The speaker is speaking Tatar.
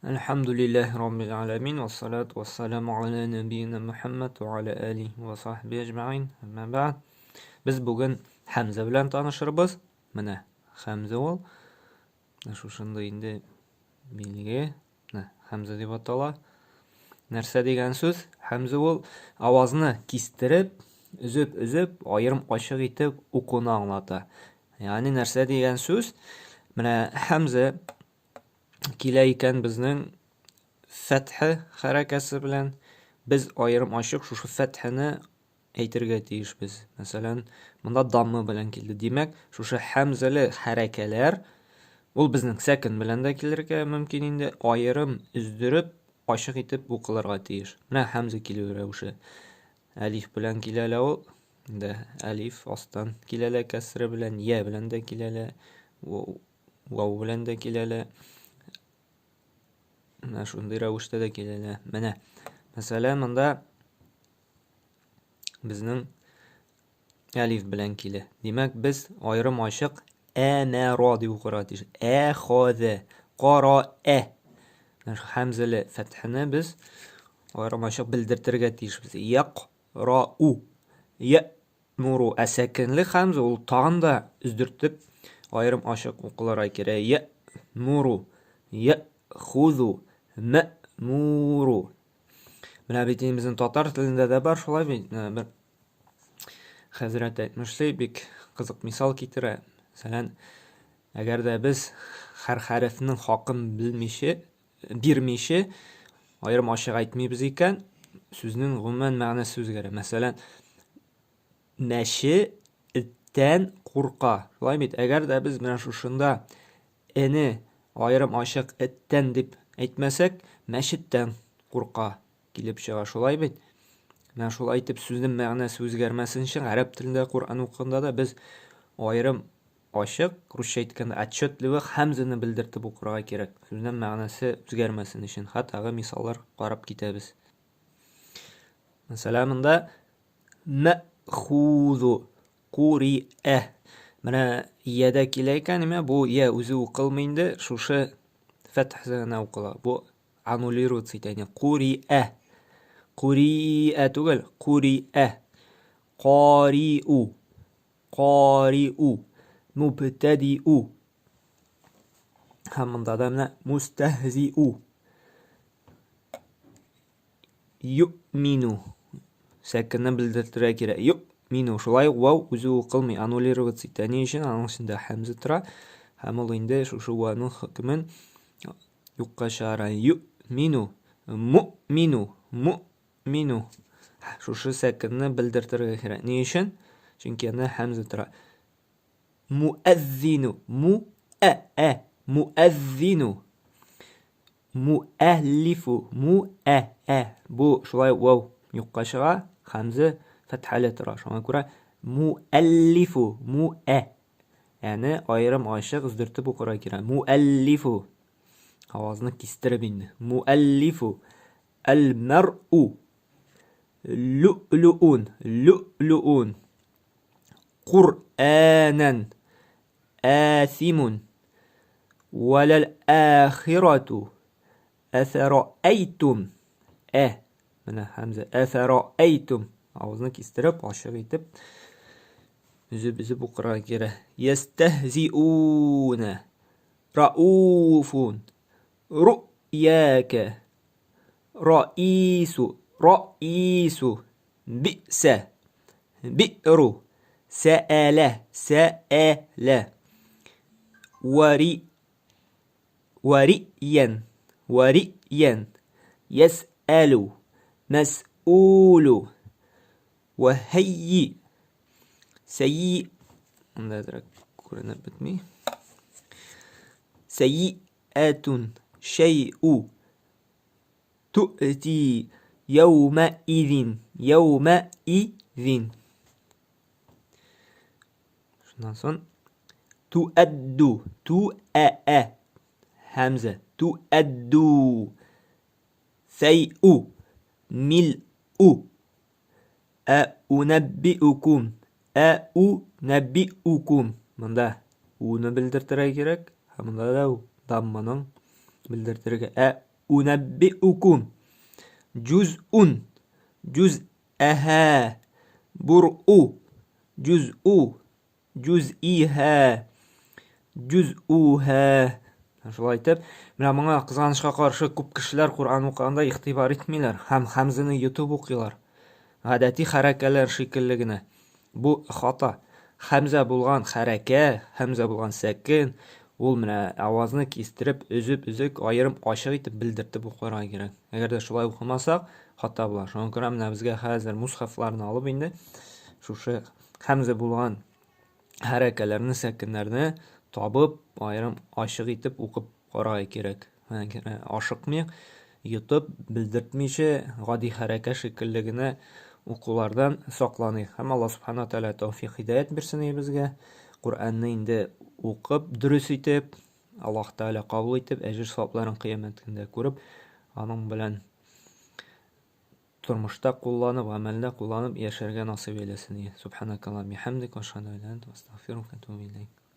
Әлхәмдүлилләһи роббил галәмин, вассалату вассаламу аля нәбиина Мухәммәд ва аля алихи ва сахбиһи әҗмәгыйн. Әмма бәгъд. Без бүген хәмзә белән танышырбыз. Менә хәмзә ул. Менә шушындый инде билге. Менә хәмзә дип атала. Нәрсә дигән сүз? Хәмзә ул авазны кистереп, өзеп-өзеп, аерым ачык итеп укуны аңлата. Ягъни нәрсә дигән сүз? Менә хәмзә килә икән безнең фәтхе хәрәкәсе белән, без аерым ачык шушы фәтхене әйтергә тиешбез. Мәсәлән, монда даммы белән килде. Димәк, шушы хәмзәле хәрәкәләр ул безнең сәкен белән дә килергә мөмкин инде, аерым өздереп, ачык итеп укылырга тиеш. Менә хәмзә килү рәвеше. Әлиф белән килә лә ул. Инде әлиф астан килә лә кәсре белән, я белән дә килә лә. Вау белән дә килә лә. Менә шундый рәвештә дә килә лә. Менә, мәсәлән, монда безнең әлиф белән килә. Димәк, без аерым ачык әмәра дип укырга тиеш. Ә хазә, кара ә. Хәмзәле фәтхәне без аерым ачык белдертергә тиешбез. Як ра у. Я Нуру, ә сәкенле хәмзә ул тагын да өздертеп, аерым ачык укылырга кирәк. Я, нуру, я, хузу, мә, муру. Менә бит инде безнең татар телендә дә бар шулай бит. Бер хәзрәт әйтмешли, бик кызык мисал китерә. Мәсәлән, әгәр дә без һәр хәрефнең хакын белмичә, бирмичә, аерым ачык әйтмибез икән, сүзнең гомумән мәгънәсе үзгәрә. Мәсәлән, мәче эттән курка. Шулай бит? Әгәр дә без менә шушында эне аерым ачык эттән дип әйтмәсәк, мәчеттән курка килеп чыга. Шулай бит? Менә шулай итеп сүзнең мәгънәсе үзгәрмәсен өчен гарәп телендә Коръән укыганда да без аерым ачык, русча әйткәндә, отчетливо хәмзәне белдертеп укырга кирәк. Сүзнең мәгънәсе үзгәрмәсен өчен. Хатагы мисаллар карап китәбез. Мәсәлән, монда мәхузу куриә. Менә ядә килә икән, имә бу я үзе укылмый инде, шушы фәтхәсе генә укыла. Бу аннулироваться итә. Куриә. Куриә түгел, куриә. Кариу. Кариу. Мубтәдиу. Һәм монда да менә мустәһзиу. Юмину. Сәкенне белдертергә кирәк. Юмину. Шулай ук вау үзе укылмый, аннулироваться итә. Ни өчен? Аның эчендә хәмзә тора. Һәм ул инде шушы вауның хөкемен юкка чыгара. Юмину. Му'мину. Му'мину. Шушы сәкенне белдертергә кирәк. Ни өчен? Чөнки анда хәмзә тора. Муәззину. Му ә ә. Муәззину. Муәллифу, му ә ә. Бу шулай вау юкка чыга, хәмзә фәтхәле тора. Шуңа күрә муәллифу, му ә. Әне аерым ачык өздертеп укырга кирәк. Муәллифу. Авазны кистереп инде. Муәллифу. Әл-мәр'у. Лю'люун, лю'люун. Кур'анан. Әсимун. Вәләл әхирату. Әфәраәйтум. Ә. Менә хәмзә. Әфәраәйтум. Авызны кистереп, ачык итеп, өзеп-өзеп укырга кирәк. Ястәһзиуна. Рауфун. Ру'яка. Раису. Раису. Би'сә. Би'ру. Сәәлә. Сәәлә. Вари. Вариен. Вариен. Ясәлу. Мәс'улу. Вәһәйи. Сәйи. Монда әзрәк күренеп бетми. Сәйиәтун. Шәйү. Ту'ти яумә-изин. Яумә-изин. Шуннан соң туәдду, ту-ә-ә. Һәмзә. Туәдду. Фәйү. Мил-у. Ә унәббиукум. Ә у нәббиукум. Монда уны белдертергә кирәк, һәм монда да у дамманың белдертергә. Ә Унәббиукум. Җүзун. Җүз әһә. Буру. Җүзу. Җүзиһә. Җүзүһә. Шулай итеп, менә моңа кызганычка каршы күп кешеләр Коръән укыганда игътибар итмиләр һәм хәмзене йотып укыйлар. Гадәти хәрәкәләр шикелле генә. Бу хата. Хәмзә булган хәрәкә, хәмзә булган сәкен, ул менә авазны кистереп, өзеп-өзек, аерым ачык итеп белдертеп укырга кирәк. Әгәр дә шулай укымасак, хата була. Шуңа күрә менә безгә хәзер мусхафларны алып инде шушы хәмзә булган хәрәкәләрне, сәкеннәрне табып, аерым ачык итеп укып карарга кирәк. Ашыкмыйк, йотып, белдертмичә, гади хәрәкә шикелле генә укулардан сакланыйк. Һәм Алла Субхана Тәгалә тәүфик һидаять бирсен безгә. Коръәнне инде укып, дөрес итеп, Аллаһ Тәгалә кабул итеп, әҗер савапларын кыямәт көндә күреп, аның белән тормышта кулланып, гамәлдә кулланып яшәргә насыйп әйләсен. Субханакаллаху бихамдик, ва ашһаду ан ла илаһа илля анта, астагфирука ва атубу илейк.